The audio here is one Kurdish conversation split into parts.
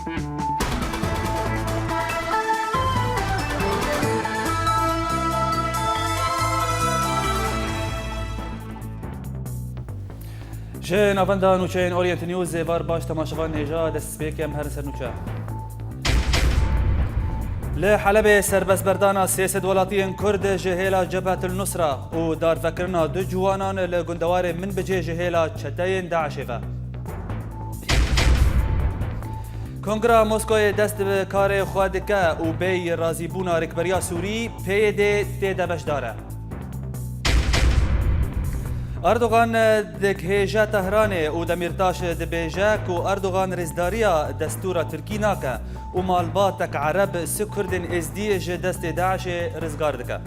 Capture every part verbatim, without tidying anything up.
Ji navenda nûçeyên Orient News, êvar baş temaşevan hêja destpêk em herin ser nûçe. Li Helebê serbestberdana sê sed welatiyên Kurd ji hêla Cebhetul Nusra û darvekirina du ciwanan li gundewarê Minbicê ji hêla çeteyên DAIŞê ve. Kongra Moskoyê dest bi karê xwe dike û bêyî razîbûna Rêkberiya Sûrî, P Y D tê de beşdar e. Erdogan digihêje Tehranê û Demîrtaş dibêje ku Erdogan rêzdariya destûra Tirkî nake û malbatek Ereb sê Kurdên Êzdî ji destê DAIŞê rizgar dike.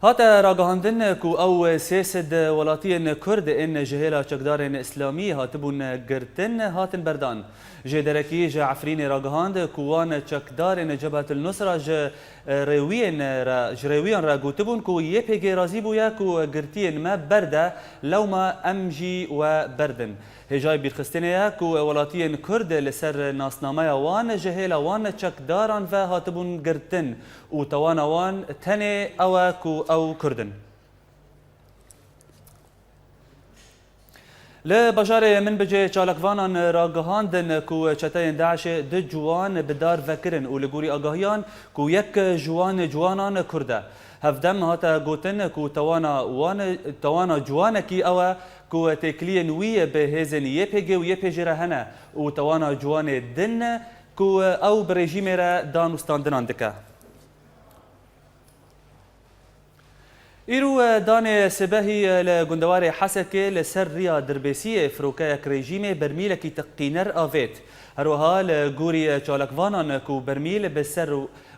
Hate ragihandin ku ew sê sed welatiyên Kurd ên ji hêla çekdarên Îslamî hatibûn girtin, hatin berdan. Jêderekî ji Efrînê ragihand ku wan çekdarên Cebhetul Nusra ji rêwiyan re, ji rêwiyan re gotibûn ku Y P G razî bûye ku girtiyên me berde, lewma em jî we berdin. Hêjayî bîrxistinê ye ku welatiyên Kurd li ser nasnameya wan ji hêla wan çekdaran ve hatibûn girtin û tawana wan tenê ew e ku ew Kurd in. Li bajarê Minbicê çalakvanan ragihandin ku çeteyên DAIŞê du ciwan bi dar vekirin û li gorî agahiyan ku yek ji wan ciwanan Kurd e. Hevdem hate gotin ku tawana wan, tawana ciwanekî ew e ku têkiliyên wî bi hêzên Y P G û Y P G re hene û tawana ciwanê din ku ew bi rejîmê re danûstandinan dike. Îro danê sibehî li gundewarê Hesekê li ser riya Dirbêsiyê firokeyek rejîmê bermîlekî teqîner avêt. Herwiha li gorî çalakvanan ku bermîl bi ser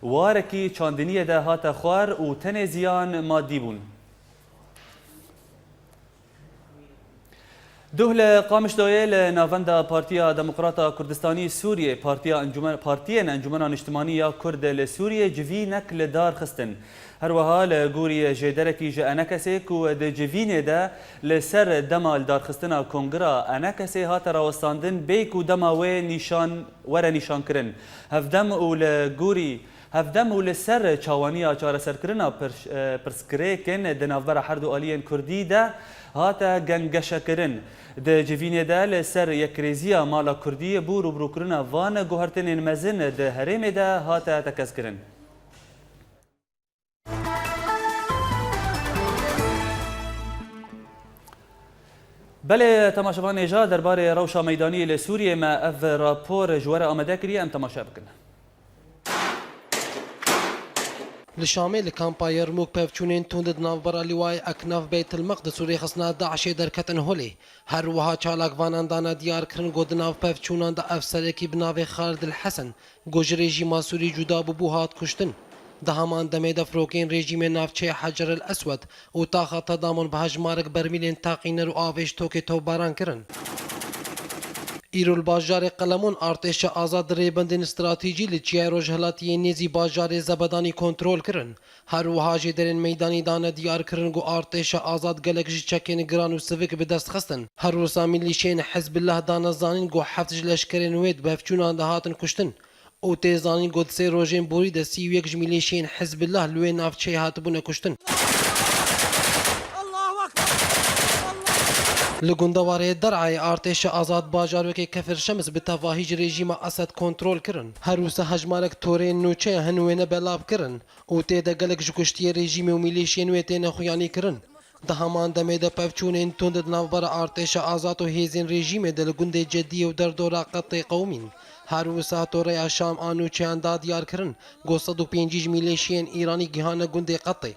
warekî çandiniyê de hate xwar û tenê ziyan madî bûn. Duh li Qamişloyê li navenda Partiya Demokrata Kurdistanî Sûriyê, Partiya Encûmen-, Partiyên Encûmena Niştimanî ya Kurd li Sûriyê civînek li dar xistin. Herwiha li gorî jêderekî ji Enekesê ku di civînê de li ser dema lidarxistina Kongira Enekesê hate rawestandin, bê ku dema wê nîşan, were nîşankirin. Hevdem û li gorî Hevdem û li ser çawaniya çareserkirina pirs-, e, pirsgirêkên di navbera her du aliyên Kurdî de hate gengeşekirin. Di civînê de li ser yekrêziya mala Kurdî bo rûbirûkirina van guhertinên mezin di herêmê de hate tekez kirin. Belê, temaşevan hêja, derbarê rewşa meydanî li Sûriyê me ev rapor ji we re amade kiriye, em temaşe bikin. Li Şamê li kampa Yermûk pevçûnên tund di navbera Lîwayê Eknaf Beytil Meqdis û rêxistina DAIŞê derketin holê. Her wiha çalakvanan dane diyarkirin ku di nav pevçûnan de efserekî bi navê Xalid El Hesen, ku ji rejîma Sûrî cuda bûbû, hat kuştin. Di heman demê de firokeyên rejîmê navçeyê Hecer El Eswed û taxa Tedamûn bi hejmarek bermîlên teqîner û avêj tokê topbaran kirin. Îro li bajarê Qelemûn artêşa azad di rêbendên stratejî li çiyayê rojhilatî yê nêzî bajarê Zebedanî kontrol kirin. Her wiha jêderên meydanî dane diyarkirin ku artêşa azad gelek ji çekên giran û sivik bi dest xistin. Her wisa milîşeyên Hizbillah dane zanîn ku heft ji leşkerên wê di pevçûnan de hatin kuştin. Û tê zanîn ku di sê rojên borî de sî û yek ji milîşeyên Hizbillah li wê navçeyê hatibûne kuştin. Li gundewarê Der'ayê artêşa azad bajarokê Kefir Şems bi tevahî ji rejîma Esed kontrol kirin. Her wisa hejmarek toreyên nûçeya hin wêne belav kirin û tê de gelek ji kuştiyê rejîmê û milîşiyên wê têne xuyanî kirin. Di heman demê de pevçûnên tund di navbera artêşa azad û hêzên rejîmê de li gundê Cediyê û derdora Qetê qewimîn. Her wisa toreya Şam a nûçeyan da diyar kirin ku sed û pêncî ji milîşiyên Îranî gihane gundê Qetê.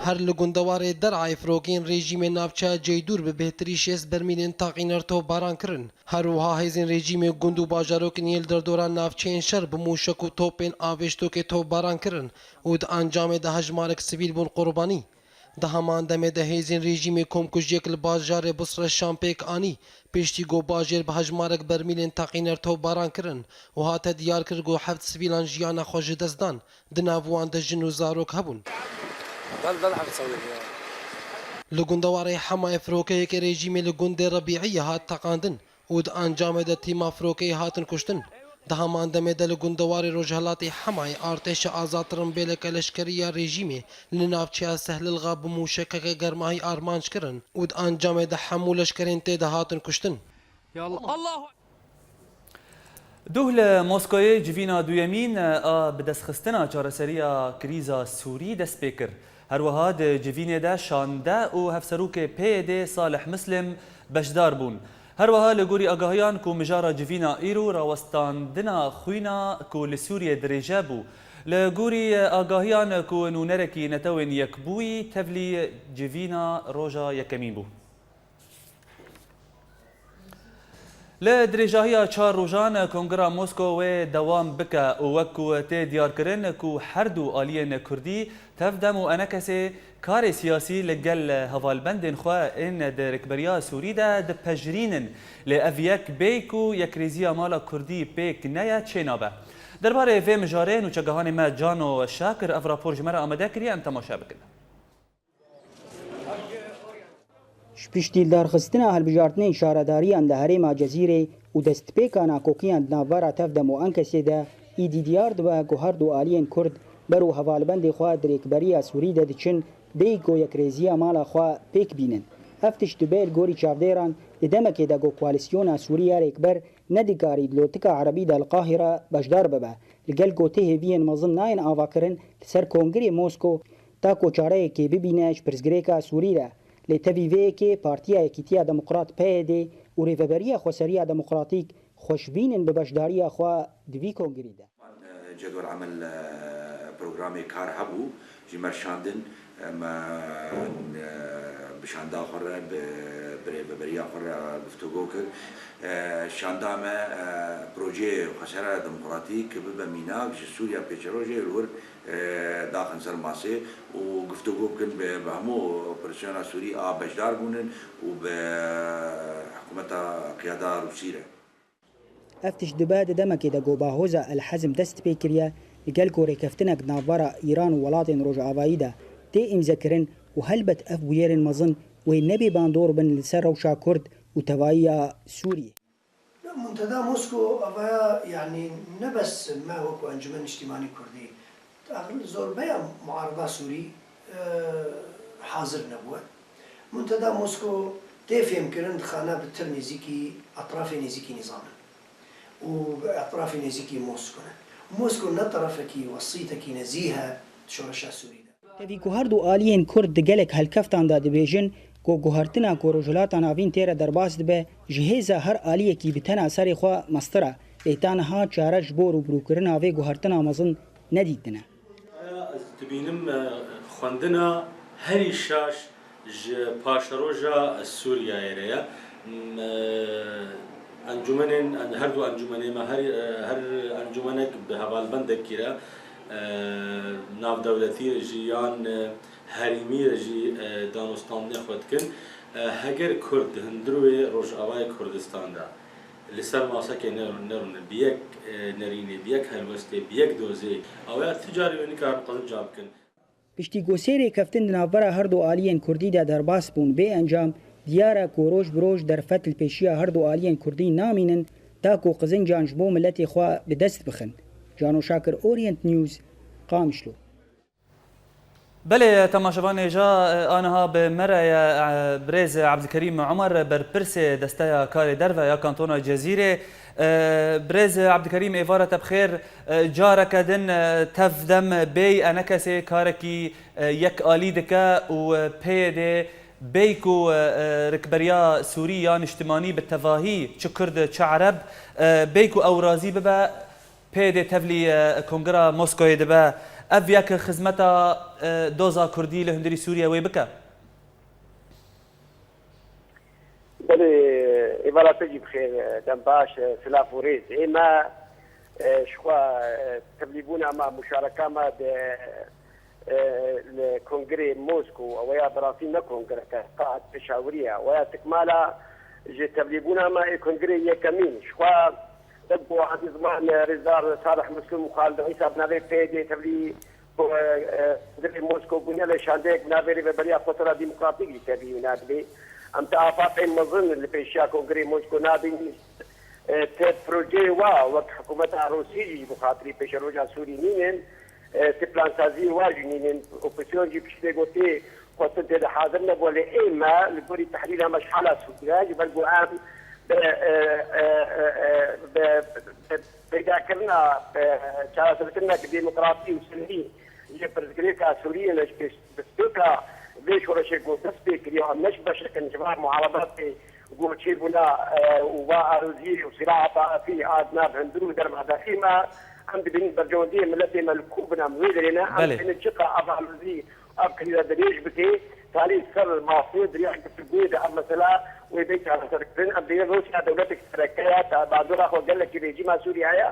Her li gundewarê Der'ayê firokeyên rejîmê navçeya Ceydûr bi bêhtirî şêst bermîlên taqîner topbaran kirin. Her wiha hêzên rejîmê gund û bajarokên yên li derdora navçeyên şer bi mûşek û topên avêjtokê topbaran kirin û di encamê de hejmarek sivîl bûn qurbanî. Di heman demê de hêzên rejîmê komkujiyek li bajarê Busre Şam pêk anî, piştî ku bajêr bi hejmarek bermîlên teqîner topbaran kirin û hate diyar kir ku heft sivîlan jiyana xwe ji dest dan, di nav wan de jin û zarok hebûn. Dal, dal heft sewê ya. Li gundewarê Hemayê firokeyeke rejîmê li gundê Rebîiyê hat teqandin û di encamê de tîma firokeyê hatin kuştin. Di heman demê de li gundewarê rojhilatê Hemayê artêşa azad tirimbêleke leşkerî ya rejîmê li navçeya Sehlilxa bi mûşekeke germahî armanc kirin û di encamê de hemû leşkerên tê de hatin kuştin. Duh li Moskoyê civîna duyemîn a bidestxistina çareseriya krîza Sûrî dest pê kir. Her wiha di civînê de şande û hevserokê P Y D'ê Salih Muslim beşdar bûn. Her wiha li gorî agahiyan ku mijara civîna îro rawestandina xwîna ku li Sûriyê dirêje bû. Li gorî agahiyan ku nûnerekî Netewên Yekbûyî tevlî civîna roja yekemîn bû. Li dirêjahiya çar rojan kongira Mosko wê dewam bike û wek ku tê diyarkirin ku her du aliyên kurdî, Tevdem û Enekesê, karê siyasî li gel hevalbendên xwe ên di rikberiya Sûrî de dipejirînin. Lê ev yek bêyî ku yekrêziya mala kurdî pêk neye çênabe. Derbarê vê mijarê nûçegihanê me Cano Şakir ev rapor ji me re amade kiriye, em temaşe bikin. Ji piştî lidarxistina hilbijartinên şaredariyan li herêma Cezîrê û destpêka nakokiyan di navbera Tevdem û Enkesê de, îdî diyar dibe ku her du aliyên Kurd ber û hevalbendê xwe di rêkberiya Sûrî de diçin, bêyî ku yekrêziya mala xwe pêk bînin. Ev tişt dibe li gorî çavdêran di demekê de ku koalîsyona Sûrî ya rêkber nedikarî di lotika erebî de li Qahîre beşdar bibe. Li gel ku tê hêviyên mezin nayên avakirin li ser Kongirê Mosko, ta ku çareyekê bibîne ji pirsgirêka Sûrî re. Lê tevî vê yekê Partiya Yekîtiya Demokrat P Y D û Rêveberiya Xweseriya Demokratîk xweşbîn in bi beşdariya xwe di vî kongirî de. Cedwel emel, e, programê kar hebû, ji me re şandin, e, me, e, bi şanda xwe re, bi, bi rêveberiya xwe re guftûgo kir. E, şanda me, e, projeyê Xweseriya Demokratîk bibe mînak ji Sûriya pêşerojê li wir e, daxin ser masê û guftûgo bikin bi, bi hemû operasyona Sûrî a beşdar bûnin û bi hikûmeta qiyada Rûsî re. Ev tişt dibe di demekê de ku bahoza El Hezm dest pê kiriye, li gel ku rêkeftinek di navbera Îran û welatên Rojavayî de tê îmzekirin û helbet ev bûyerên mezin wê nebê bandor bin li ser rewşa Kurd û tevahiya Sûriyê. Muntada Mosko avaya, yanî ne bes me wekî Encûmen Niştîmanî Kurdî, axir zorbeya muarida Sûrî, e, hazir nebûye. Muntada Mosko tê fêhmkirin dixane bi tir nêzîkî etrafê nêzîkî nîzam in û bi etrafê nêzîkî Mosko ne. Mosko ne terefekî wesîtekî nezîh e di şoreşa Sûrî de. Tevî ku her du aliyên Kurd di gelek helkeftan de dibêjin ku guhertina ku Rojhilata Navîn tê re derbas dibe, ji hêza her aliyekî bi tena serê xwe mestir e, lê ta niha çare ji bo rûbirûkirina vê guhertina mezin nedîtine. Ez dibînim, e, xwendina herî şaş ji paşeroja Sûriyeyê re ye. M-, e, encûmenên, en-, her du encûmenê me, her, e, her encûmenek bi hevalbendekî re, e, navdewletî re jî yan, e, herêmî re jî, e, danûstandinê xwe dikin. E, heger Kurd di hundirê Rojavayê Kurdistan de li ser masekê ne-, nerûne, bi yek, e, nerînê, bi yek helwestê, bi yek dozê, ew ya ti carî wê nikarin qezinca bikin. Piştî ku sê rêkeftin di navbera her du aliyên Kurdî de derbas bûn bê encam, diyar e ku roj bi roj derfet li pêşiya her du aliyên Kurdî namînin, ta ku qizincan ji bo miletê xwe bi dest bixin. Cano Şakir, Orient News, Qamişlo. Belê, temaşevanê ja, e, aniha bi me re ye, e, birêz Ebdilkerîm Omer, berpirsê Desteya Karê Derve ya Kantona Cezîrê. E, birêz Ebdilkerîm, êvara te bi xêr. E, careke din, e, Tevdem bêy Enekesê karekî, e, yek alî dike û, e, P Y D bêy ku, e, e, rikberiya Sûrî ya niştimanî bi tevahî çi Kurd çi Ereb, e, bêy ku ew razî bibe, P Y D tevlî, e, Kongira Moskoyê dibe. Ev yek xizmeta, e, doza Kurdî li hundirî Sûriye wê bike? Belê, êvara te jî bi xêr, e, dem baş, e, silav û rêz. Ê me, e, ji xwe, e, tevlîbûna me, muşareka me di, e, li Kongirê Mosko, ew ya bi rastî ne kongireke, qad pêşawirî ye. Ew ya tikmala ji tevlîbûna me ê Kongirê yekemîn. Ji xwe wek ku Ezîz Ziman, e, Rêzdar Salih Muslim û Xalid Îsa bi navê P Y D tevlî Kongrê Mosko bûne le şandeyek bi navê Rêveberiya Xwesera Demokratîk jî tevî wina dibê. Em ti afaqên mezin li pêşiya Kongrê Mosko nabînin. E, ti projeyê wa wek hikûmeta Rûsî jî ji bo xatirî pêşeroja Sûrî nînin. E, ti plansaziyê wa jî nînin. Opozîsyon jî piştê gotê xwestin tê de hazir nebû. Lê ême li gorî tehlîla me ji hala Sûrî re, ji ber ku em bi, e, e, e, e, bi, bi peydakirina, e, çareserkirinek demokratî û silmî ji pirsgirêka Sûriyê ne ji pêş, pirsgirêka vê şoreşê ku dest pê kiriye, em ne ji beşek in ji va muaredatê ku çêbûna, e, û va aloziyê û sîlaha taifî a di nav hundir û derva de, ême em dibînin berjewendiyê miletê me li ku bin, em wê derê ne, em Belê. dibînin çiqa ev alozî, ev krîze dirêj bike, talî ser masê di riya guftugûyê de ev mesela wê bê çareserkirin. Em dibînin Rûsya dewletek sereke ye, ta bandora xwe gelekî rejîma Sûrî heye.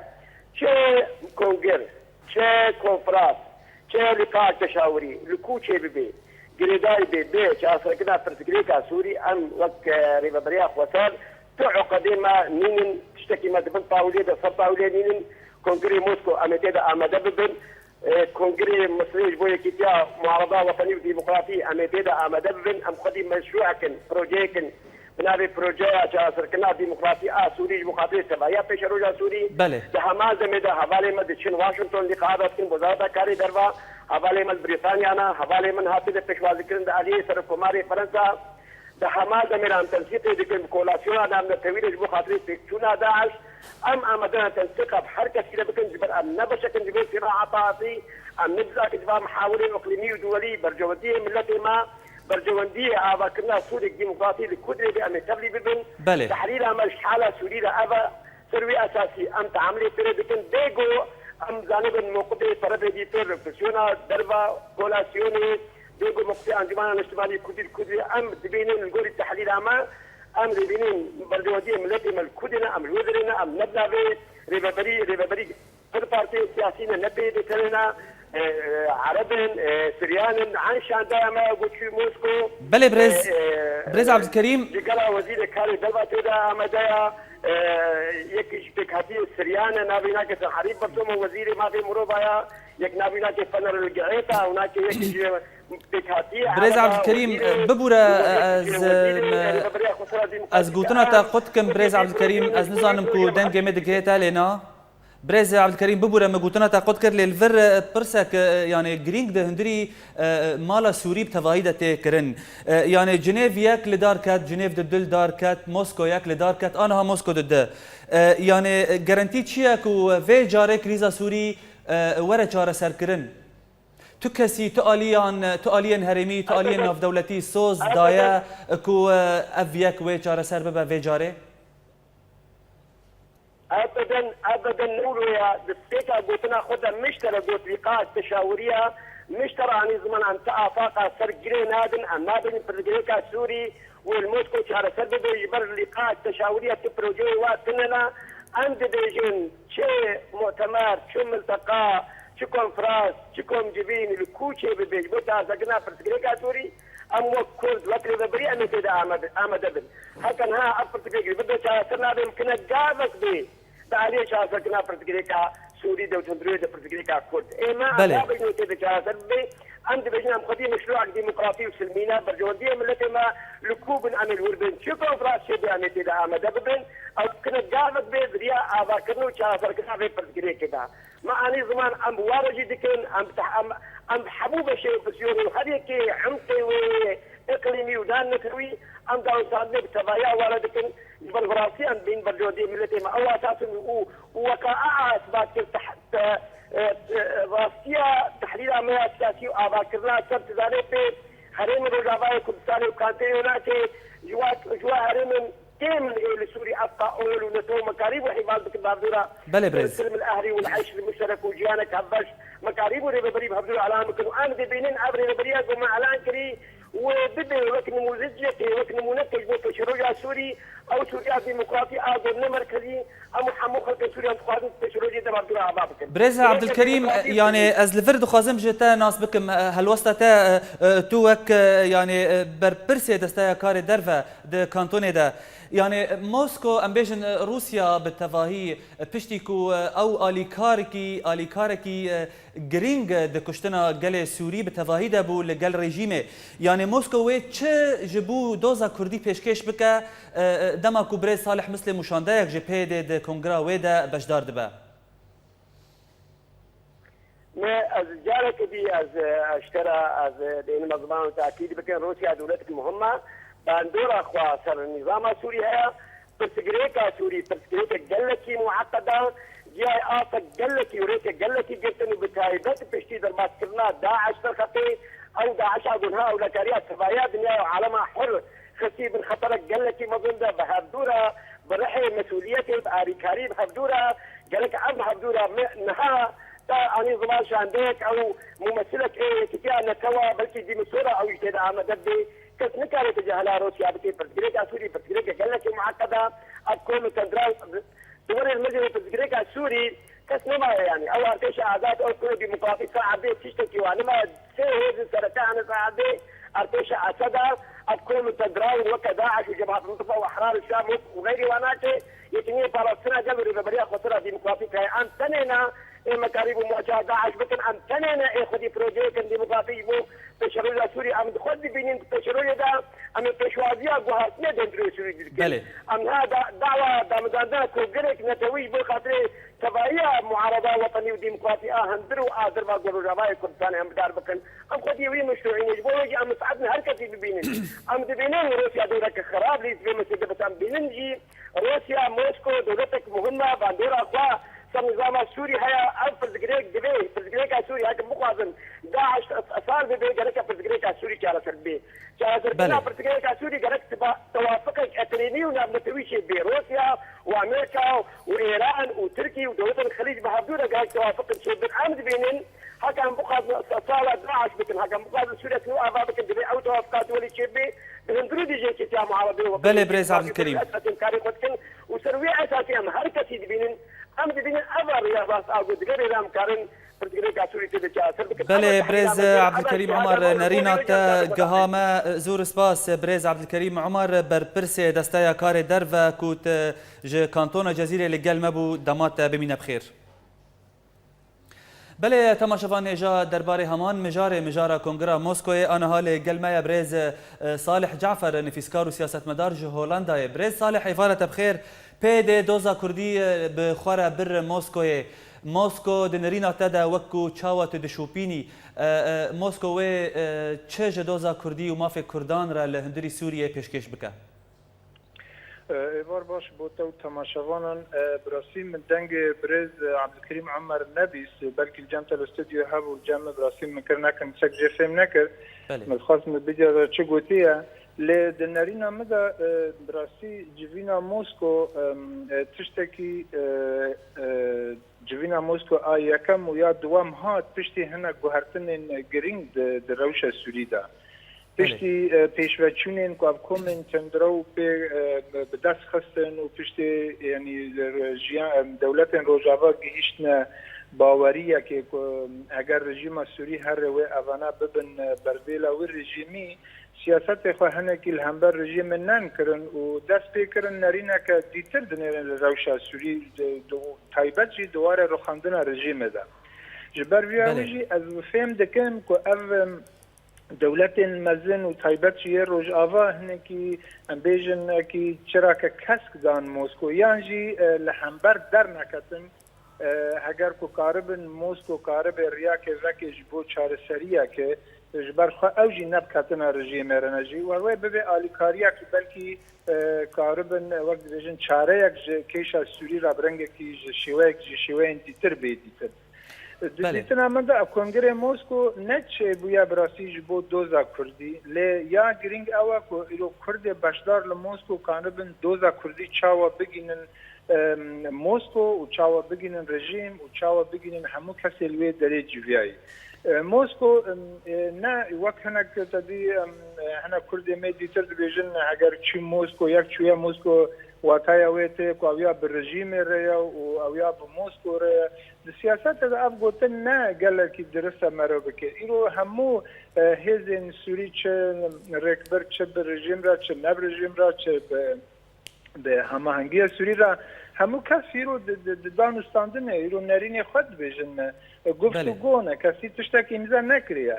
Çi kongir, çi konferans, çi lîqa teşawirî li ku çêbibe, girêdayî bê, bê çareserkirina pirsgirêka Sûrî, em wek, e, Rêveberiya Xweser tu eqedê me nînin, tiştekî me di bin tawilê de, ser tawilê nînin. Kongrê Mosko em ê tê de amade bibin. E, Kongrê Misirê ji bo Yekîtiya Muarada Wetenî û Demokratî em ê tê de amade bibin. Em xwedî meşrûek in, projeyek in. Bi navê Projeya Çareserkirina Demokratî a Sûrî ji bo xatirê tevahiya pêşeroja Sûrî. Belê. Di hema demê de hevalê me diçin Washington, lîqa dikin bi Wezareta Karê Derva, hevalê me li Brîtanya ne, hevalê min hatine pêşwazikirin di aliyê Serokkomarê Fransa. Di hema demê de em tensîqê dikin bi kolasyona de em netewî re ji bo xatirê pêkçûna DAIŞ. Em amade ne tensîqa bi her kesî re bikin, ji ber em ne beşek in ji vê sîraa taifî, em ne cizakî ji va mihawirê iqlîmî û duwelî, berjewendiyê miletê me, berjewendiyê avakirina Sûriyek demokratî li ku derê be em ê tevlî bibin. Belê. Tehlîla me ji hala Sûrî re ev e. Ser wî esasî em teamilê pê re dikin. Bê ku em zanibin mewqifê perevêdîtir, opozîsyona derva kolasyonê, bê ku mewqifê Encûmena Niştimanî Kurdî li ku derê em dibînin li gorî tehlîla me, em dibînin berjewendiyê miletê me li ku derê ne, em li wê derê ne, em ne bi navê rêveberî, rêveberî Her partiyên siyasî ne, ne PYD tenê ne, e, e, Ereb in, e, Siryan in, eyn şandeya me ku çû Mosko. Belê birêz, E, e, birêz e, Abdulkerîm. Cigala Wezîrê Karê Derva tê de amade ya, e, yek ji pêkhatiyê Siryan e, navê wî nake Serherîf Bertoma, Wezîrê Mafê Mirovan ya, yek navê wî nake Fener El Gi'êta, û nake yek ji pêkhatiyê Birêz Ereba, Abdulkerîm, Wezîrê, bibûre, û yek ez, ji Wezîrê me, Rêveberiya Xwesera Demokratîk ez gotina te a qut kim, Birêz Abdulkerîm, ez nizanim ku dengê me digihê te lê na. Birêz Abdulkerîm, bibûre, min gotina te qut kir, lê li vir, e, pirsek, e, yanî girîng di hundirî, e, mala Sûrî bi tevahî de tê kirin. E, yanî Cinêv yek li dar ket, Cinêv di du li dar ket, Mosko yek li dar ket, aniha Mosko di du. E, yanî, e, gerentî çi ye ku vê carê krîza Sûrî, e, were çareserkirin? Tu kesî, tu aliyan, tu aliyên herêmî, tu aliyên Elbette. navdewletî soz Elbette. daye ku, e, ev yek wê çareser bibe vê carê? Ebeden, ebeden ne wilo ya, di stêka gotina xwe de miştere got, lîqa teşawiriya miştere anî ziman, em ti afaqa ser girê nadin, em nabin pirsgirêka Sûrî wê li Mosko çareser bibe, ji ber lîqa teşawiriya ti projeyê wa tune ne. Em dibêjin çi mutemer, çi milteqa, çi konferans, çi komcivîn li ku çêbibe ji bo çareserkirina pirsgirêka Sûrî, em wek Kurd, wek rêveberî em ê tê de amade, amade bin. Heta niha ev pirsgirêk ji vir de çareser nabe, mimkin e gavek bê di aliyê çareserkirina pirsgirêka Sûrî de û di hundirê de pirsgirêka Kurd. Ê me em Belê. nabêjin wê tê de çareser bibe. Em dibêjin em xwedî meşrûek demokratî û silmî ne, berjewendiyê miletê me li ku bin em ê li wir bin. Çi konferans çêbe em ê tê de amade bibin. Ew mimkin e gavek bê di riya avakirin û çareserkirina vê pirsgirêkê de. Me anî ziman em bi wa re jî dikin, em bi teh-, em, em bi hemû beşê opozîsyonê û her yekê emqê wê iqlîmî û nan netewî, em dawetandinê bi tevahiya wa re dikin. Ji ber bi rastî em dibînin berjewendiyê miletê me ew esas in û, û weka a isbat kir teh-, te-, e, e, rastiya tehlîla me ya siyasî û avakirina ser tu zanê pê herêmên Rojavayê Kurdistanê û kantê Yonakê ji wa, ji wa herêmên kêm ê li Sûrî efqa ol û neto me karîbû hîval bikin bi hevdû re. Belê birêz. Silm el ehlî û el eyş el muşterek û jiyanek hevbeş me karîbû rêveberî bi hevdû re elan bikin û em dibînin ev rêveberiya ku me elan kirî wê bibe wek nimûzicekê, wek nimûnekê ji bo pêşeroja Sûrî, ew Sûriya demokratî a ku ne merkezî, em û hemû xelkê Sûriya dixwazin pêşerojê de bi hevdû re ava bikin. Birêz Wek Abdulkerîm, demokratî yanî ez li vir dixwazim ji te nas bikim, e, helwesta te, e, e, tu wek, e, yanî, e, berpirsê Desteya Karê Derve di kantonê de, yanî, e, Mosko, em bêjin, e, Rûsya bi tevahî, e, piştî ku, e, ew alîkarekî, alîkarekî, e, girîng di kuştina gelê Sûrî bi tevahî de bû li gel rejîmê. Yanî Moskow wê çi ji bo doza Kurdî pêşkêş bike, e, e, dema ku birêz Salih Mislê mûşandeyek ji P Y D'ê di kongra wê de beşdar dibe? Me ez careke dî ez, e, eşkera ez, e, dênim ez ziman û takîd bikin, Rûsya dewletek muhim e, bandora xwe ser nîzama Sûrî heye, pirsgirêka Sûrî, pirsgirêkek gelekî mueqed e, ciyayê asek gelekî û rêkek gelekî girtin û bi taybet piştî derbaskirina DAIŞ derxetê, ew DAIŞ a ku niha ewlekariya tevaya dinya û alema hur xistî bin xeterek gelekî mezin de, bi hevdû re bi rihê mesûliyetê, bi arîkarî bi hevdû re, gerek ev bi hevdû re me niha ta anî ziman şandeyek ew mumesilek ê yekîtiya netewa, belkî dî min sora ew jî tê de amade bê. Kes nikare tecehela Rûsya bike, pirsgirêka Sûrî pirsgirêke gelekî mueqed e. Ev kom li tendran di warê li mijê pirsgirêka Sûrî kes nemaye, yanî ew artêşa azad, ew kom demokratîk saetê tiştekî wan nemaye. Sê hêzên sereke hene saetê artêşa Esed e. Ev kom li tendran weke DAIŞ û Cemaet Nusra û Ehrar Şam û xeyrî wan nake. Yekîniyê parastina gel û rêveberiya xweser a demokratîk heye. Em tenê ne ê me karî bû muwaceha DAIŞ bikin, em tenê ne ê xwedî projeyeke demokratîk ji bo pêşerojê Sûrî em di xwe dibînin, di pêşerojê de em ê pêşwaziya guhertinê di hundirê Sûrî dikin. Belê. Em niha da, dawa damedandina kongirek netewî ji bo xatirê tevahiya muarada wetenî û demokratî a hundir û a derva ku Rojavayê Kurdistanê em bidar bikin. Em xwedî wî meşrûî ne. Ji bo wê jî em misaid ne her kesî bibînin. Em dibînin Rûsya dewreke xirab lîst vê meselê bit. Em bînin jî Rûsya, Moskow, dewletek muhim e, bandora xwe ser nîzama Sûrî heye. Ev pirsgirêk divê, pirsgirêka Sûrî hekim bixwazin DAIŞ sal bibe, gereke pirsgirêka Sûrî çareser bibe. Çareserkirina Belê. pirsgirêka Sûrî gerek tiba-, tewafiqek eqlîmî û navnetewî çêbibe. Rûsya û Amerîka û Îran û Tirkî û dewletên Xelîc bi hevdû re gerek tewafiqek çêbin. Em dibînin, heke em bixwazin sala DAIŞ bikin, heke em bixwazin Sûriye nû ava bikin, divê ew tewafiqat welî çêbibe. Bi hundirî dijê ketiya muaredê û Belê, birêz Abdulkerîm. Em karê xwe dikin û ser wî esasî em her kesî dibînin, em dibînin ev a rêya rast a ku divê rêra em karin pirsgirêka Sûrî tê de çareser bikin. Belê, Ev a birêz tahmîna me, Abdulkerîm ev a Omar, tahmîna me, nerîna ev a te tahmîna me. giha me. Zor spas, birêz Abdulkerîm Omar, berpirsê Desteya Karê Derve ku te ji Kantona Cezîrê li gel me bû, dema te bimîne bi xêr. Belê, temaşevan hêja derbarê heman mijarê, mijara Kongira Moskoyê, aniha li gel me ye birêz, e, Salih Cafer, nivîskar û siyasetmedar ji Holandayê. Birêz Salih, êvara te bi xêr. P Y D doza Kurdî, e, bi xwe re bir Moskoyê. Mosko di nirîna te de wek ku çawa tu dişopînî, e, e, Mosko wê, e, çi ji doza Kurdî û mafê Kurdan re li hundirî Sûriyeyê pêşkêş bike? Êvar baş bo te û temaşevanan. Bi rastî min dengê birêz Ebdulkerîm Omer nebîst. Belkî li cem te li stûdyo hebû, li cem min bi rastî min kir nekin, çek jê fêm nekir. Belê. Min dixwest min bidiyara çi gotiye. Lê di nerîna min de, bi rastî civîna Mosko, tiştekî, civîna Mosko a yekem û ya duwem hat piştî hinek guhertinên girîng di, di rewşa Sûrî de. Belê. Piştî, e, pêşveçûnên ku ev komên tundrew pê, e, bi dest xistin û piştî, yanî, jiyan, e, dewletên Rojava gihîştine baweriyekê ku eger rejîma Sûrî here wê evana bibin, e, berdêla wî rejîmî, siyasetê xwe hinekî li hember rejîmê nên kirin û dest pê kirin nerîneke dîtir dinêrin li rewşa Sûrî, di, di, taybet jî di warê rûxandina rejîmê de. Ji ber vîya Belê. wî jî ez fêm dikim ku ev, em, dewletên mezin û taybet jî yê Rojava hinekî, em bêjin, hinekî çirake kesk dan Mosko, yan jî, e, li hember derneketin, e, heger ku karibin Mosko karibe riyakê veke ji bo çareseriyeke, ji ber xwe ew jî nebiketina rejîmê re ne jî, wer wê bibe alîkariyek belkî, e, karibin, e, wek dibêjin çareyek ji kêşa Sûrî re bi rengekî ji şêweyek, ji şêweyên dîtir bê dîtin. Di Belê. dîtina min de ev kongrê Mosko ne çêbûye bi rastî ji bo doza Kurdî, lê ya girîng ew e ku îro Kurdê beşdar li Mosko kanibin doza Kurdî çawa bigînin, em, Mosko û çawa bigînin rejîm û çawa bigînin hemû kesê li wê derê civiyayî. E, Mosko, em, e, ne wek hinek te dî, em, e, hinek Kurdê me dîtir dibêjin, heger çû Mosko, yek çûye Mosko, wataya wê tê ku ew ya bi rejîmê re ye û ew ya bi Mosko re ye. Di siyasetê de ev gotin ne gelekî dirist e meriv bike. Îro hemû, e, hêzên Sûrî çi rêkbir, çi bi rejîm re, çi ne bi rejîm re, çi bi Bi hemahengiya Sûrî re hemû kes îro di, di, di danûstandinê, îro nerînê xwe dibêjin, e, guft û Belê. go ne, kesî tiştek îmze nekiriye.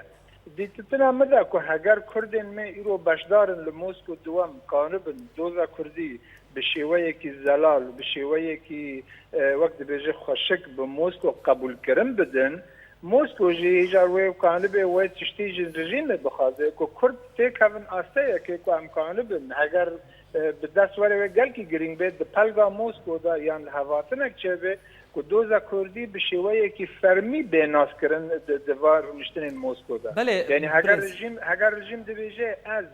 Dîtitina min de ku heger Kurdên me îro beşdar in li Mosko, diwem kanibin doza Kurdî bi şêweyekî zelal, bi şêweyekî, e, wek dibêje xweşik bi Mosko qebûlkirin bidin, Mosko jî îcar wê kanibê wê tiştî ji rejîmê bixwaze ku Kurd têkevin asteyekê ku em kanibin, heger, e, bi dest were wê gelkî girîng bê, di pelga Mosko de yan li hevatinek çêbe ku doza Kurdî bi şêweyekî fermî bê naskirin di, di va rûniştinên Mosko de. Belê, Yani heger birêz. rejîm, heger rejîm dibêje ez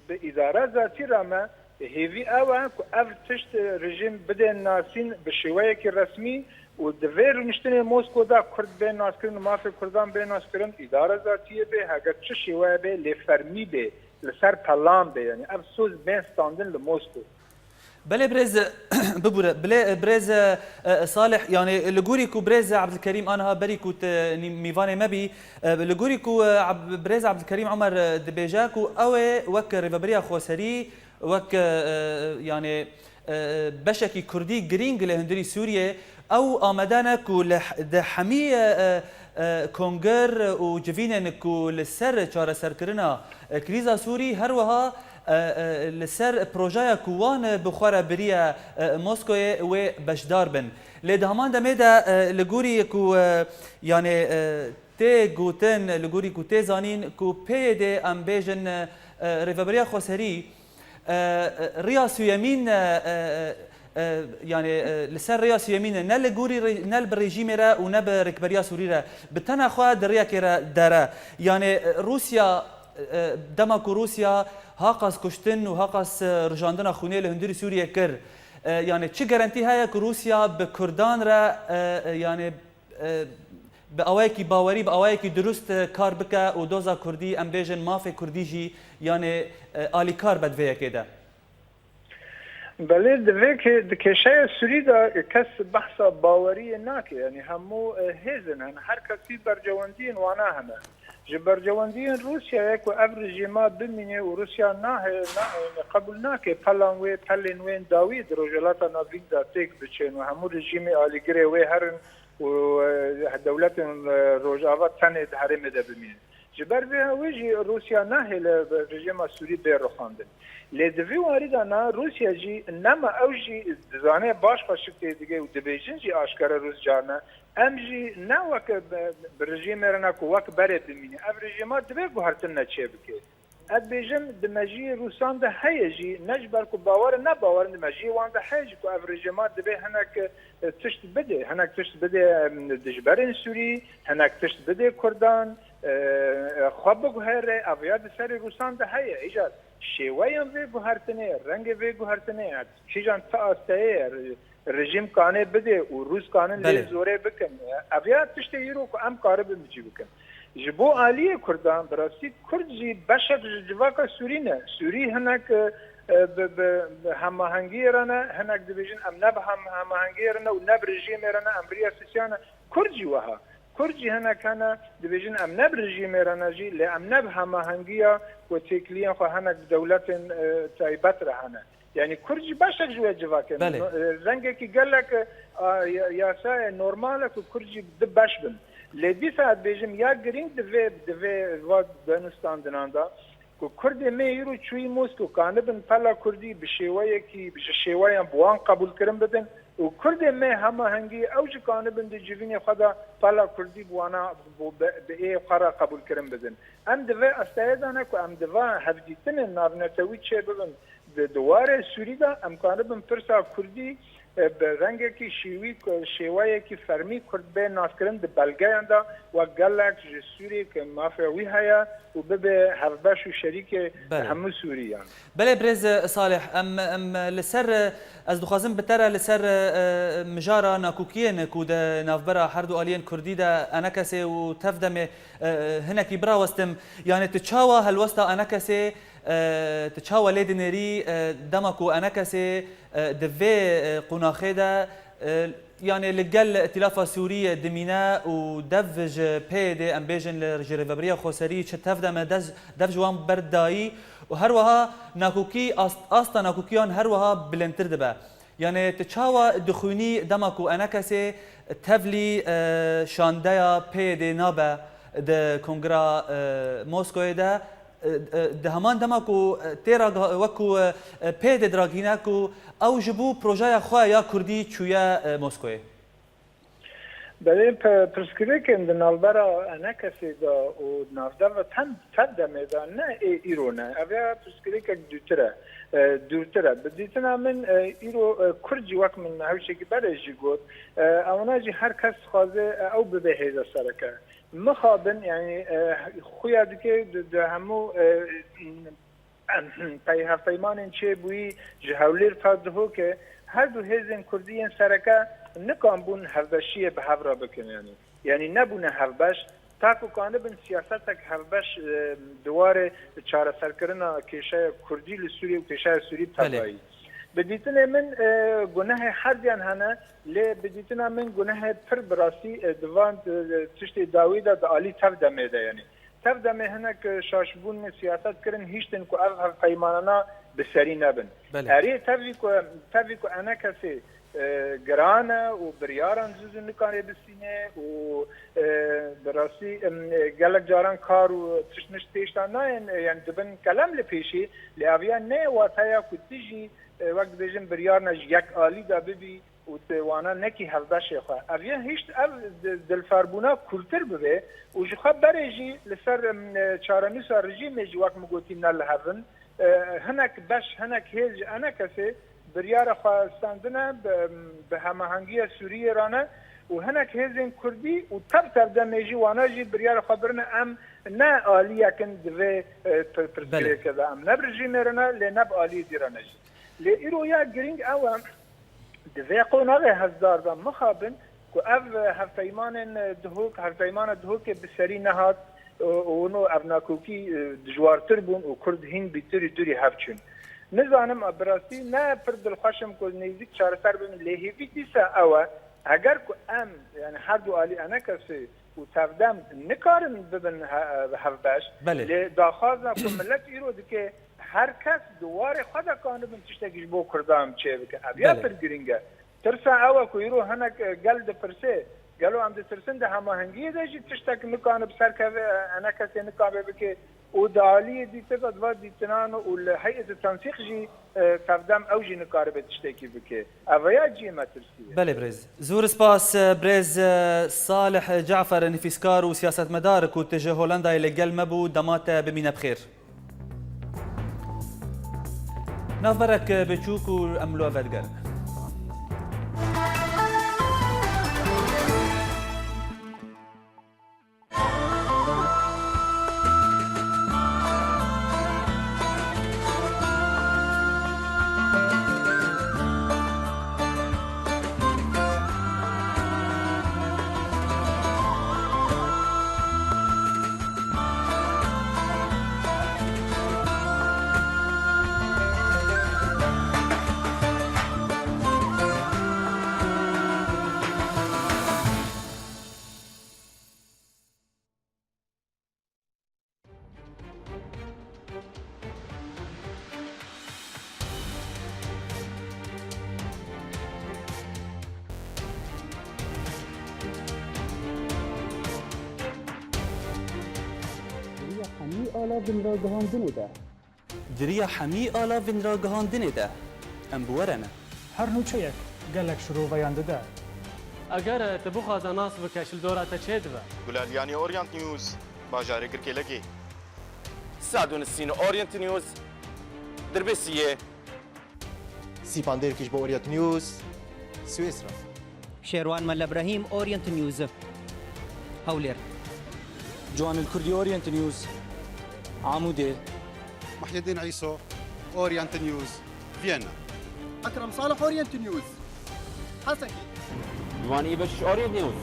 bi îdara zatî re me, hêvî ew e ku ev tişt rejîm bidên nasîn bi şêweyekî resmî û di vê rûniştinê Mosko de Kurd bên naskirin û mafê Kurdan bên naskirin, îdara zatiyê bê, heger çi şêweye bê, lê fermî bê, li ser pelan bê, yani ev soz bên standin li Mosko. Belê birêz, bibûre, bilê, birêz, e, Salih, yani li gorî ku birêz Abdulkerîm aniha berî ku tu nî-, mîvanê me bî, e, li gorî ku, e, Ab-, birêz Abdulkerîm Omer, e, dibêje ku ew ê wek rêveberiya xweserî, wek, e, e, yani, e, beşekî Kurdî girîng li hundirî Sûriyê, ew amade ne ku li h-, di hemî, e, e, e, konger û civînên ku li ser çareserkirina, e, krîza Sûrî her wiha, e, e, li ser projeya ku wan bi xwe re biriye, e, Moskoyê wê beşdar bin. Lê di heman demê de, e, li gorî ku, e, yani, e, tê gotin, li gorî ku tê zanîn ku P Y D em bêjin, e, e, Rêveberiya Xweserî, e, e, riya suyemîn, e, e, e, yani, e, li ser riya suyemîn ne li gorî re-, ne bi rejîmê re û ne bi rêkberiya Sûrî re, bi tena xwe di riyekê re dere. Yani, e, Rûsya, e, dema ku Rûsya haqas kuştin û haqas, e, rijandina xwînê li hundirî Sûriyê kir, e, yani çi garantî heye ku Rûsya bi Kurdan re, e, e, yani, e, bi awayekî bawerî, bi awayekî dirust, e, kar bike û doza Kurdî, em bêjin mafê Kurdî jî, yani, e, alîkar be di vê yekê de? Belê, di vê ke-, di kêşeya Sûrî de kes behsa baweriyê nake, yanî hemû, e, hêzin hene, her kesî bercewendiyên wana hene. Ji bercewendiyên Rûsyayê ku ev rejîma bimîne û Rûsya nahe-, na-, qebûl nake pelan wê, pelên wê dawî di Rojhilata Navîn de têk biçin û hemû rejîmê alîgirê wê herin û, e, dewletên, e, Rojava tenê di herêmê de bimînin. Ji ber vê wê jî Rûsya nahêle rejîma Sûrî bê rixandin. Lê di vî warî de na Rûsya jî nema ew jî dizane baş xweşik tê dige û dibêjin jî aşkere Rûs carna, em jî ne weke bi, bi rejîmê re ne ku wek berê bimîne. Ev rejîma divê guhertin ne çêbike. Ez dibêjim di mejiyê Rûsan de heye jî, ne ji ber ku bawer in, ne bawer in, di mejiyê wan de heye jî ku ev rejîma divê hinek, e, tişt bidê, hinek tişt bidê, em, dijberên Sûrî, hinek tişt bidê Kurdan, e, e, xwe biguhere, ev ya di serê Rûsan de heye. Îcar şêweyên vê guhertinê, rengê vê guhertinê, kîjan ti asteyê ye, re-, rejîm kanê bidê û Rûs kanin lê Belê. zorê bikin. Ev ya tiştê îro ku em karibin bi cî bikin. Ji bo aliyê Kurdan, bi rastî Kurd jî beşek ji civaka Sûrî ne. Sûrî hinek, e, e, bi, bi, bi hemahengiyê re ne, hinek dibêjin em ne bi hem-, hemahengiyê re ne û ne bi rejîmê re ne, em riya sisiya ne. Kurd jî wiha. Kurd jî hinek hene dibêjin em ne bi rejîmê re ne jî, lê em ne bi hemahengiya ku têkiliyên xwe hinek bi dewletên, e, taybet re hene. Yani Kurd jî beşek ji wê civakê ne. Belê. No-, e, rengekî gelek, e, a, ya-, yasayê normal e ku Kurd jî du beş bin. Lê dîsa ez dibêjim ya girîng di vê, di vê va danûstandinan de ku Kurdê me îro çûyî Mosko kanibin pela Kurdî bi şêweyekî, ji şêweyan bi wan qebûlkirin bidin û Kurdê me hemahengî ew jî kanibin di civînê xwe de pela Kurdî bi wana, bi, bi, bi ê xwe re qebûlkirin bidin. Em di vê asteyê de ne ku em di va hevdîtinên navnetewî çêbibin. Di, di warê Sûrî de em kanibin pirsa Kurdî, e, bi rengekî şîwî, şêweyekî fermî Kurd bê naskirin di belgeyan de wek gelek ji Sûrî ku mafê wî heye û bibe hevbeş û şerîkê Belê. hemû Sûriyan. Belê birêz Salih, em, em li ser, ez dixwazim bi te re li ser, e, mijara nakokiyên ku di navbera her du aliyên Kurdî de ENKSê û TEV-DEMê, e, hinekî birawestim. Yani tu çawa helwesta ENKSê, e, tu çawa lê dinêrî, e, dema ku ENKSê, e, di vê, e, qonaxê de, e, yani li gel Îtîlafa Sûrî dimîne û dev ji PYDê, em bêjin li, ji Rêveberiya Xweserî çi TEV-DEMê dev, dev ji wan berdayî Û her wiha nakokî, ast-, asta nakokiyan her wiha bilindtir dibe. Yanî tu çawa dixwînî dema ku enekesê tevlî, e, şandeya P Y D'ê nabe di Kongra, e, Moskoyê de, e, e, di heman dema ku, e, tê raga-, wek ku, e, e, P Y D diragihîne ku ew ji bo projeya xwe ya kurdî çûye, e, Moskoyê? Belê, pe-, pirsgirêkên di navbera enekesê de û di navdeva tem-, tev demê de ne ê îro ne. Ev ya pirsgirêkek dûtir e, e, dûrtir e. Bi dîtina min, e, îro, e, Kurd jî wek min hewşekî berê jî got, e, ewana jî her kes dixwaze, e, ew bibe hêza sereke. Mixabin, yanî, e, xuya dike di, di hemû, e, Em, pey hevpeymanên çêbûyî ji Hewlêr ta Dihokê, her du hêzên kurdî yên sereke nikanbûn hevbeşiyê bi hev re bikin, yanî, yanî nebûne hevbeş, ta ku kanibin siyasetek hevbeş, e, di warê çareserkirina kêşeya kurdî li Sûriyê û kêşeya Sûrî Belê. Tevayî. Bi dîtinê min, e, gunehê herdiyan hene, lê bi dîtina min gunehê pir bi rastî, e, di van, e, tiştê dawî de di alî tev demê de, yanî. Tev demê hinek şaşbûn siyaset kirin, hiştin ku ev hevpeymanana bi serî nebin. Belê. Erê, tevî ku, tevî ku enekesê, e, giran e û biryaran zû zû nikare bistîne û, e, bi rastî, em, e, gelek caran kar û tişt mişt pêş de nayên, e, yani dibin kelem li pêşî, lê ev ya ne wateya ku tu jî, e, wek dibêjin biryarna ji yek alî de bibî, û tu wana nekî hevbeşê xwe. Ev yê hişt ev di-, dilferbûna kûrtir bibe û ji xwe berê jî li ser, em, e, çarenûsa rejîmê jî wek min gotî ne li hev in. E, hinek beş, hinek hêz ji enekesê biryara xwe standine bi, bi hemahengiya Sûriyê re ne û hinek hêzên kurdî û tev tev demê jî wana jî biryara xwe birine em ne aliyek in di vê, e, pir-, Belê. Pirsgirêke de em ne bi rejîmê re ne lê ne bi aliyê dî re ne jî. Lê îro ya girîng ew e, Di vê qonaxê hevdar de mixabin ku ev hevpeymanên Dihok, hevpeymana Dihokê bi serî nehat û, û hûn û ev nakokî, e, dijwartir bûn û Kurd hîn bîtirî dûrî hev çûn. Nizanim, bi rastî ne pir dilxweş im ku nêzîk çareser bibin, lê hêvî dîsa ew e, eger ku em, yani her du alî enekesê û tevdem nikarin bibin he-, hevbeş, Belê. lê daxwaza ku millet îro dike, her kes di warê xwe de kanibin tiştekî ji bo Kurdan çêbike. Ev ya Belê. pir girîng e. Tirsa ew e ku îro hinek, e, gel dipirse, gelo em ditirsin di hemahengiyê de jî tiştek nikane bi ser keve, e, enekesê nikabe bike û di aliyê dîtir de di va dîtinan û li heyetê tensîq jî, e, tevdem ew jî nikaribe tiştekî bike. Ev ya cihê metirsî ye. Belê birêz. Zûr spas, e, birêz, e, Salih Cafer, nivîskar û siyasetmedar ku tu ji Hollandayê li gel me bû, dema te bimîne bi xêr. Navberek biçûk û em li we vedigerin. Hemî ala vin ragihandinê de. Di riya hemî ala vin ragihandinê de em bi we re ne. Her nûçeyek gelek şiroveyan dide. Eger tu bixwaze nas bike, ji li dora te çêdibe. Gulaliyanî, Orient News, bajarê Girkêlekê. Sadûnisîn, Orient News, Dirbêsiyê. Sîpan Dêrkiş bo Orient News, Swêsra. Şêrwan Melle Brahîm, Orient News, Hewlêr. Ciwanil Kurdî, Orient News, Amûdê. Muhyiddin Îso, Orient News, Viyana. Ekrem Salih, Orient News, Hesekî. Ciwanî Beşiş, Orient News,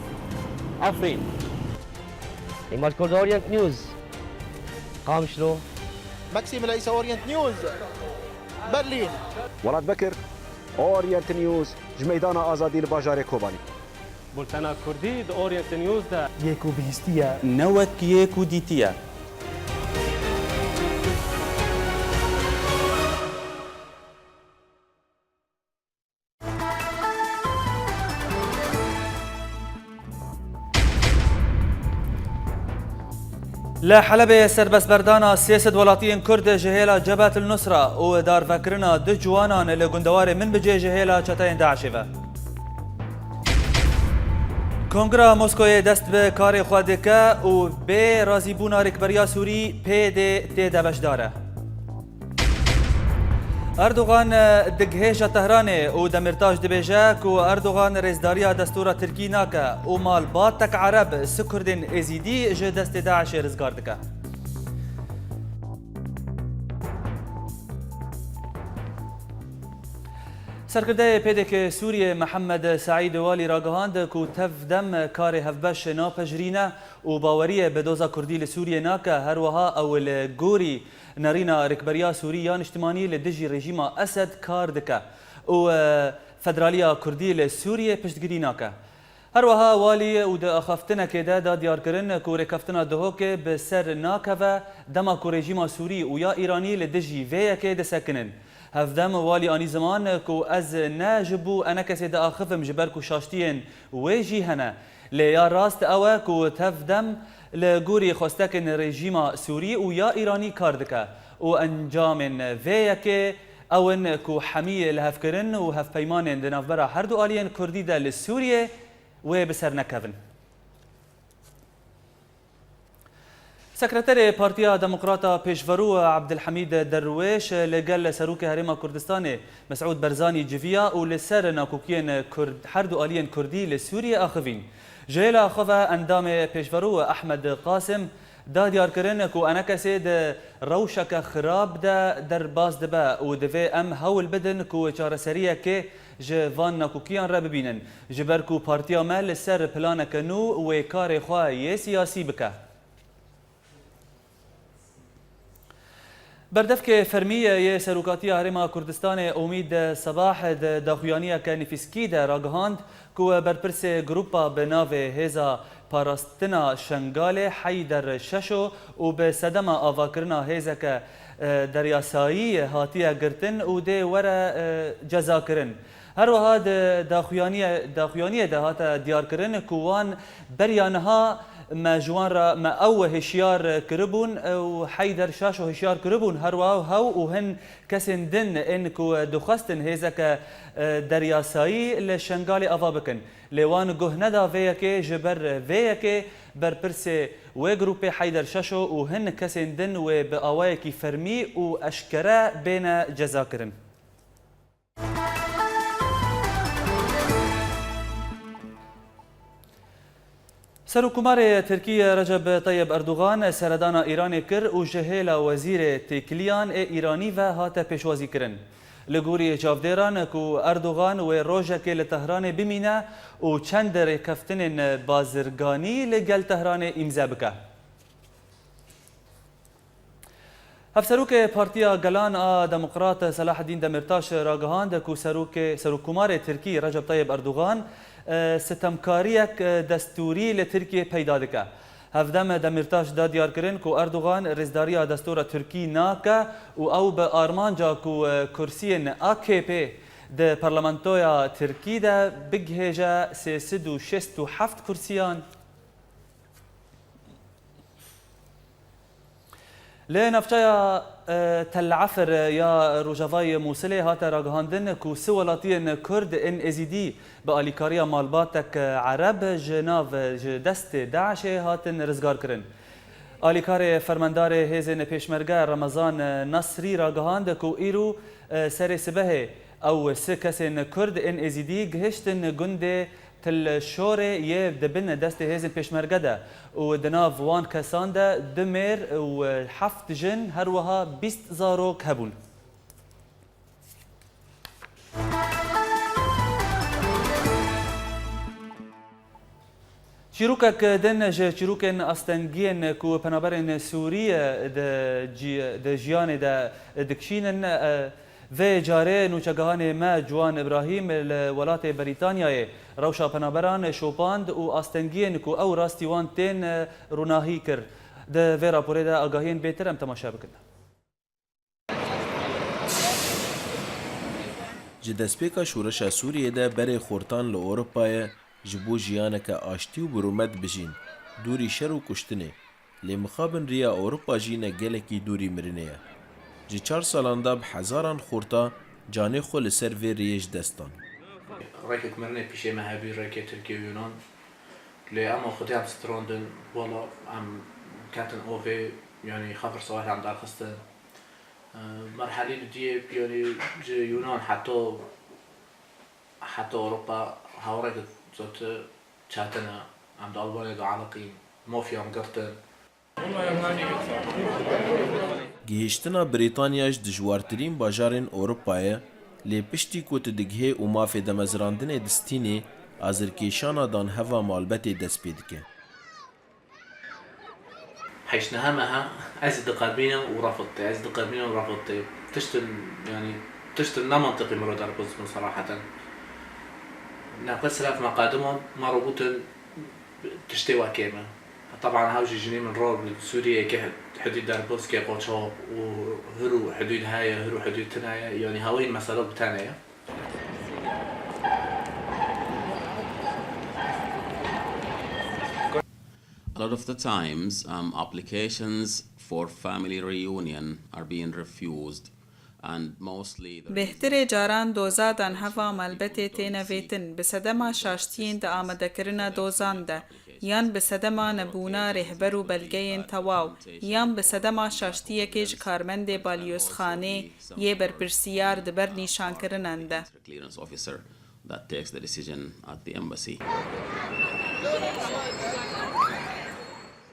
Efrîn. Îmad Kurd, Orient News, Qamişlo. Maksîm Leysa, Orient News, Berlîn. Welat Bekir, Orient News, ji Meydana Azadî li bajarê Kobanî. Bultena Kurdî di Orient News de. Yê ku bihîstiye. Ne wek yê ku dîtiye. Li Helebê serbestberdana sê sed welatiyên Kurd ji hêla Cebhet el Nusra û darvekirina du ciwanan li gundewarê Minbicê ji hêla çeteyên DAIŞê ve. Kongra Moskoyê dest bi karê xwe dike û bê razîbûna rêkberiya Sûrî P D tê de beşdar e. Erdogan, e, digihêje Tehranê û Demîrtaş dibêje ku Erdogan rêzdariya destûra Tirkî nake û malbatek Ereb, sê Kurdên Êzîdî ji destê DAIŞê rizgar dike. Serkirdeyê P D K Sûriyê Mihemed Seîd Walî ragihand ku tev dem karê hevbeş napejirîne û baweriyê bi doza Kurdî li Sûriyê nake, her wiha ew li gorî nerîna rêkberiya Sûrî ya niştimanî li dijî rejîma Esed kar dike û, e, federaliya Kurdî li Sûriyê piştgirî nake. Her wiha Walî û di axaftinekê de da diyarkirin ku rêkeftina Duhokê bi ser nakeve, dema ku rejîma Sûrî û ya Îranî li dijî vê yekê disekinin. Hevdem Walî anî ziman ku ez ne ji bo enekesê diaxivim, ji ber ku şaştiyên wê jî hene. Lê ya rast ew e ku tev dem li gorî xwestekên rejîma Sûrî û ya Îranî kar dike û encamên vê yekê ew in ku hemî lihevkirin û hevpeymanên di navbera herdu aliyên Kurdî de li Sûriyê wê bi ser nekevin. Sekreterê Partiya Demokrata Pêşverû Abdulhamîd Derwêş li gel Serokê Herêma Kurdistanê Mesûd Barzanî civiya û li ser nakokiyên Kurd, her du aliyên Kurdî li Sûriyê axivîn. Ji hêla xwe ve endamê Pêşverû Ehmed Qasim da diyarkirin ku enekesê di rewşeke xirab de derbas dibe û divê em hewl bidin ku çareseriyekê ji van nakokiyan re bibînin, ji ber ku partiya me li ser planeke nû wê karê xwe yê siyasî bike. Berdevkê fermî yê Serokatiya Herêma Kurdistanê Omîd Sebah di daxuyaniyeke nivîskî de ragihand ku berpirsê grupa bi navê Hêza Parastina Şengalê Heyder Şeşo û bi sedema avakirina hêzeke, e, deryasayî hatiye girtin û dê were, e, cezakirin. Her wiha di daxuyaniye-, daxuyaniyê de hate diyarkirin ku wan beriya niha me ji wan re me ew hişyar kiribûn û Heyder Şaşo hişyar kiribûn, her wiha hew û hin kesên din ên ku dixwestin hêzeke, e, deryasayî li Şengalê ava bikin. Lê wan guh neda vê yekê, ji ber vê yekê berpirsê wê grûpê Heyder Şaşo û hin kesên din wê bi awayekî fermî û eşkere bêne cezakirin. Serokkomarê Tirkî Recep Tayyip Erdogan seredana Îranê kir û ji hêla wezîrê têkiliyan ê Îranî ve hate pêşwazîkirin. Li gorî çavdêran ku Erdogan wê rojekê li Tehranê bimîne û çend rêkeftinên bazirganî li gel Tehranê îmze bike. Hevserokê Partiya Gelan a Demokrat Selahaddîn Demirtaş ragihand ku serokê, Serokkomarê Tirkî Recep Tayyip Erdogan, e, sitemkariyek, e, destûrî li Tirkiyê peyda dike. Hevdem Demirtaş da diyarkirin ku Erdogan rêzdariya destûra Tirkî nake û ew bi armanca ku, e, kursiyên A K P di parlamentoya Tirkî de bigihêje sê sed û şêst û heft kursiyan. Li navçeya, e, Tel Efir ya rojavayê Mûsilê hate ragihandin ku sê welatiyên Kurd ên Êzîdî bi alîkariya malbatek Ereb ji nav, ji destê DAIŞê hatin rizgarkirin. Alîkarê Fermendarê Hêzên Pêşmerge Remezan Nasrî ragihand ku îro, e, serê sibehê ew sê kesên Kurd ên Êzîdî gihiştin gundê Til Şorê yê di bin destê hêzên pêşmerge de û di nav wan kesan de du mêr û heft jin, her wiha bîst zarok hebûn. Çîrokek din ji çîrokên astengiyên ku penaberên Sûrî di cî-, di jiyanê de dikişînin, e, vê carê nûçegihanê me Ciwan Îbrahîm li welatê Brîtanyayê rewşa penaberan şopand û astengiyên ku ew rastî wan tên, e, ronahî kir. Di vê raporê de agahiyên bêtir em temaşe bikin. Ji destpêka şoreşa Sûriyê de berê xortan li Ewropayê ji bo jiyaneke aştî û bi rûmet bijîn, dûrî şer û kuştinê. Lê mixabin riya Ewropa jî ne gelekî dûrî mirinê ye. Ji çar salan de bi hezaran xorta canê xwe li ser vê riyê ji dest dan. Rêkek mirinê pîşê me hebî, rêkê Tirkiye û Yunan. Lê em xwedî em strandin, wela em ketin ovê, yanî xefir sewahil em derxistin. Merhelî li diyê, yanî ji Yunan heta, heta Ewropa hewarek zot çetin e. Em di Almanya de aliqîn, mafî em girtin. Gihîştina Brîtanya ji dijwartirîn bajarên Ewropa ye, lê piştî ku tu digihê û mafê demezrandinê distînî, azirkêşana danheva malbetê dest pê dike. Heşt niha meha ez diqebînim û refd tê, ez diqebînim û refd tê. Tiştin, yanî, tiştin ne mantiqî miro derbas bin seraheten. Nefes selef me qediman, me ro gotin tiştê wekê me. Teban hew jî jinî min ro li Sûriyeyê ke hidûd derbas ke qoço û hir û hidûd heye, hir û hidûd tine ye. Yanî hewî mesela bi tenê ye. A lot of the times, um, applications for family reunion are being refused, and mostly the Bêhtirê caran doza danheva malbetê têne vêtin, bi sedema şaştiyên di amadekirina dozan de, yan bi sedema nebûna rêhber û belgeyên tewaw, yan bi sedema şaştiyekê ji karmendê balyozxanê yê berpirsiyar di ber nîşankirinan de. Clearance officer that takes the decision at the embassy.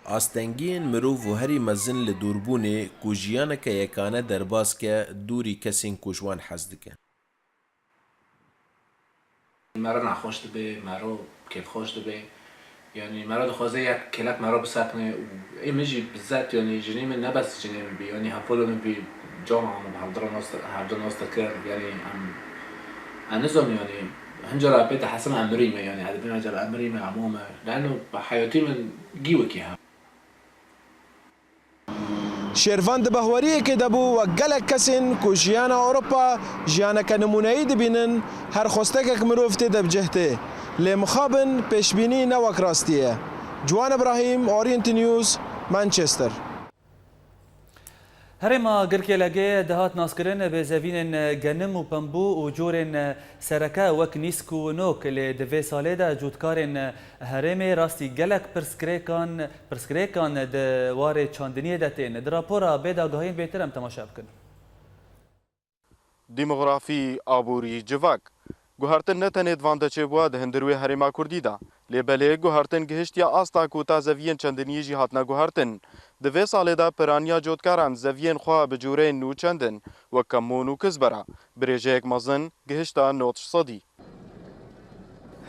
Astengiyên mirov û herî mezin li dûrbûnê ku jiyaneke yekane derbas ke dûrî kesên ku ji wan hez dike. Mero nexweş dibe, mero kêfxweş dibe. Yanî mero dixwaze yek kêlek mero bisekine û ê min jî bizet, yanî jinê min ne bes jinê min bî, yanî hevolo min bî, cana min bi hevdira nas, hevdira nas dikir. Yanî em, em nizam, yanî hin cara pê dihesin em mirîme, yanî ez dibêjim em mirîme, em ame. Leno bi heyatî min gî wekî he. Şêrvan di bahweriyekê de bû, wek gelek kesên ku jiyana Ewropa jiyaneke nimûneyî dibînin, her xwestekek mirov tê de bi cih tê. Lê mixabin pêşbînî ne wek rastî ye. Ciwan Ibrahîm, Orient News, Manchester. Herêma Girkêlegê dihat naskirin bi zevînên genim û pembû û corên sereke wek nîsk û nok, lê di vê salê de cotkarên herêmê rastî gelek pirsgirêkan, pirsgirêkan di warê çandiniyê de tên. Di rapora bê dagahiyên bêtir em temaşe bikin. Demografî, aborî, civak. Guhertin ne tenê di van de çêbûye di hundir wê herêma Kurdî de, lê belê guhertin gihiştiye asta ku tazeviyên çandiniyê jî hatine guhertin. Di vê salê de piraniya cotkaran zeviyên xwe bi cûreyên nû çandin, wek kemûn û kizbera, bi rêjeyek mezin gihişte nod sedî.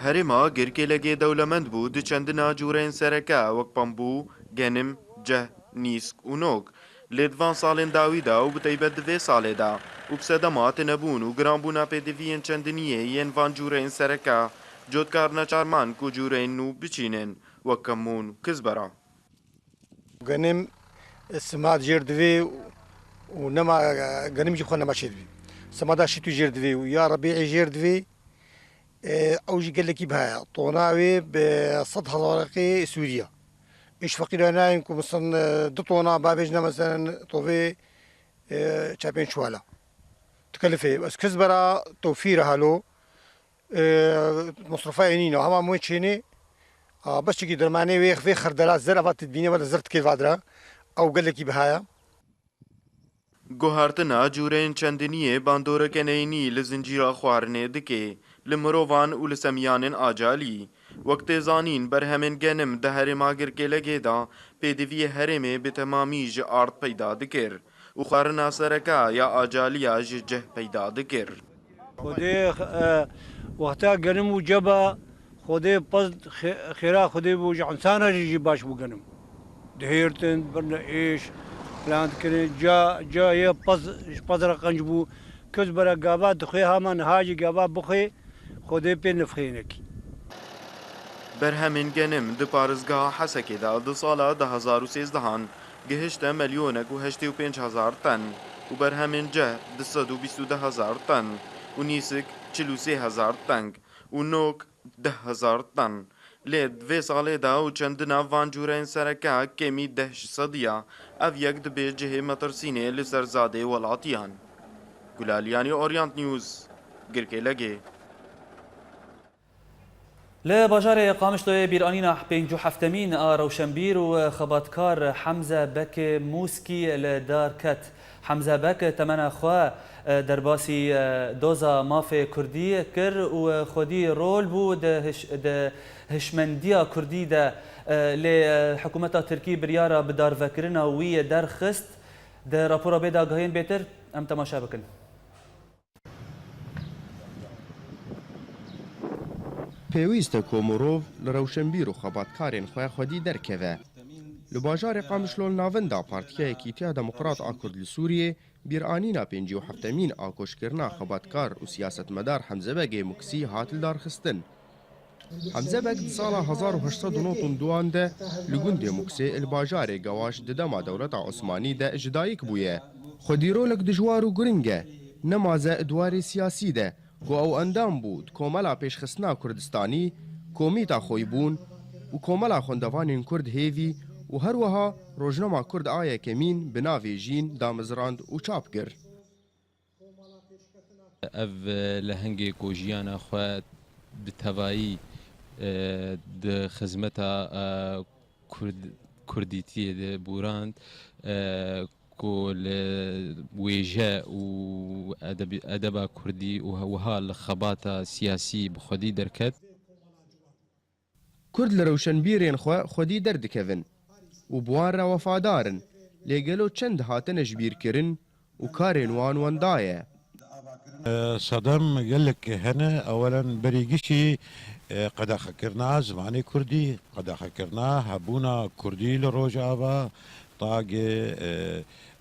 Herêma Girkêlegê dewlemend bû di çendina cûreyên sereke wek pembû, genim, ceh, nîsk û nok. Lê di van salên dawî de û bi taybet di vê salê de û bi sedema tinebûn û giranbûna pêdiviyên çendiniyê yên van cûreyên sereke, cotkar neçar man ku cûreyên nû biçînin, wek kemûn û kizbera. Genim, e, simad jêr divê û nema, e, genim jî xwe nema çêdibî. Simada şitû jêr divê û ya rebî'ê jêr divê, e, ew jî gelekî biha ye. Tona wê bi sed hezarekê Sûriye. Îş feqîra nayên ku, misin, e, du tona, ba bêjine, mesen, tovê, e, çepên çuwala. Dikelifê, ez kiz bera tofîr halo. E, masrafayê nîne, hema mûyê çênê, a, bes çikî dermanê wê, vê xerdela zer, eva tu dibînê, wele zer dikê vadira, ew gelekî biha ye. Guhertina cûreyên çendiniyê bandoreke neyînî li zincîra xwarinê dike, li mirovan û li semiyanên acalî. Wek tê zanîn, berhemên genim di herêma Girkêlegê de pêdiviyê herêmê bi temamî ji ard peyda dikir û xwarina sereke ya acaliya ji cih peyda dikir. Xwedê, e, wexta genim û ceba, Xwedê pez xê-, xêra Xwedê bû, ji insana jî, jî baş bû genim. Dihêrtin, birine êş, plan dikirin. Ca, ca yê pez, ji pez re qenc bû. Kes bere gava dixwê, hema niha jî gava bixwê, Xwedê pê nifxê hinekî. Berhemên genim di parêzgeha Hesekê de di sala du hezar û sêzdehan gihişte milyonek û heştê û pênc hezar ten û berhemên ceh du sed û bîst û du hezar ten û nîsik çil û sê hezar teng û nok deh hezar ten. Lê di vê salê de û çendina van cûreyên sereke kêmî deh ji sedî ya, ev yek dibe cihê metirsînê li ser zadê welatiyan. Gulaliyanî, Orient News, Girkê Legê. Li bajarê Qamişloyê bîranîna pêncî û heftemîn a rewşenbîr û xebatkar Hemze Bek Mûskî li dar ket. Hemze Bek temena xwe, e, derbasî, e, doza mafê kurdî kir û, e, xwedî rol bû di hiş-, di hişmendiya kurdî de, e, lê, e, hikûmeta tirkî biryara bidarvekirina wî derxist. Di rapora bê de agahiyên bêtir em temaşe bikin. Pêwîst e ku mirov li rewşenbîr û xebatkarên xwe xwedî derkeve. Li bajarê Qamişlo li navenda Partiya Yekîtiya Demokrat a Kurd li Sûriyê bîranîna pêncî û heftemîn a koçkirina xebatkar û siyasetmedar Hemze Begê Muksî hat lidarxistin. Hemze Beg di sala hezar û heşt sed û nod û du de li gundê Muksê li bajarê Gewaş di dema dewleta Osmanî de ji dayik bûye. Xwedî rolek dijwar û giring e, nemaze di warê siyasî de, ku ew endam bû di Komela Pêşxistina Kurdistanî, Komîta Xoybûn û Komela Xwendevanên Kurd Hêvî û her wiha rojnama Kurd a Yekemîn bi navê Jîn damezrand û çap kir. Ev, e, lehengê ku jiyana xwe bi tevayî, e, di xizmeta, e, Kurd-, Kurdîtiyê de borand, e, ku li wêje û edebi-, edeba kurdî û he-, wiha li xebata siyasî bi xwedî derket. Kurd li rewşenbîrên xwe xwedî derdikevin û bi wan re wefadar in, lê gelo çend hatine jibîrkirin û karên wan wenda ye? E, sedem gelek hene. Ewelen berî gişî, e, qedexekirina zimanê kurdî, qedexekirina hebûna kurdî li Rojava, ta ge, e,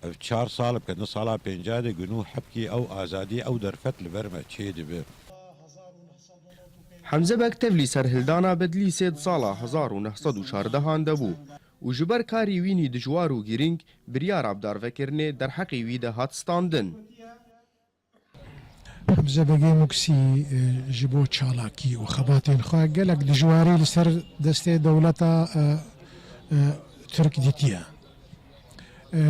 ev çar sal, bi nû sala pêncî de, ku nû hebkî ew azadî, ew derfet li ber me çêdibe. Hemze Beg tevlî serhildana Bedlîsê di sala hezar û neh sed û çardeh de bû û ji ber karî wînî dijwar û girîng biryara bidarvekirinê derheqê wî de hat standin. Hemze Begê Muksî, e, ji bo çalakî û xebatên xwe gelek dijwarî li ser destê dewleta, e, e, Tirk dîtiye. E,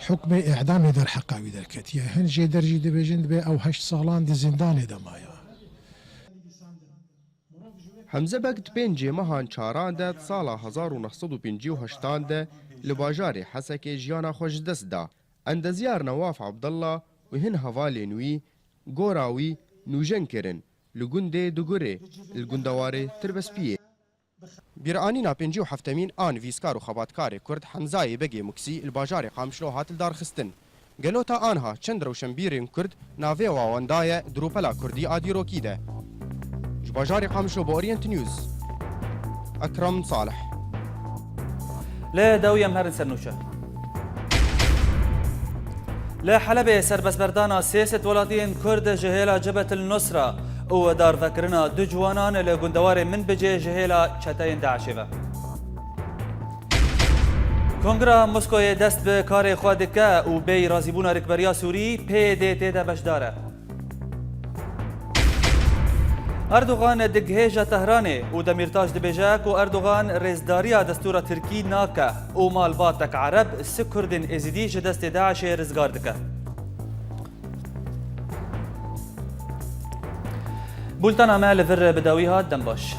hukmê îdamê derheqa wî derketiye. Hin jêder jî dibêjin, dibê ew heşt salan di zindanê de maya. Hemze Beg di pêncê mehan çaran de di sala hezar û neh sed û pêncî û heştan de li bajarê Hesekê jiyana xwe ji dest da. Endezyar Newaf Abdullah û hin hevalên wî gora wî nûjen kirin li gundê Dugurê li gundewarê Tirbespiyê. Bîranîna pêncî û heftemîn a nivîskar û xebatkarê Kurd Hemzayê Begê Muksî li bajarê Qamişlo hat lidarxistin. Gelo ta anha çend rewşenbîrên Kurd navê wa wenda ye di rûpela Kurdî a dîrokî de? Ji bajarê Qamişlo bo Orient News, Ekrem Salih. Li dawî em herin ser nûçe. Li Helebê serbestberdana sê sed welatiyên Kurd ji hêla Cebet el Nusra û darvekirina du ciwanan li gundewarê Minbicê ji hêla çeteyên DAIŞê ve. Kongra Moskoyê dest bi karê xwe dike û bêyî razîbûna rikberiya Sûrî, P Y D tê de beşdar e. Erdogan digihêje Tehranê û Demîrtaş dibêje ku Erdogan rêzdariya destûra Tirkî nake û malbatek Ereb sih Kurdên Êzidî ji destê DAIŞê rizgar dike. Bultena me li vir bi dawî hat, dem baş.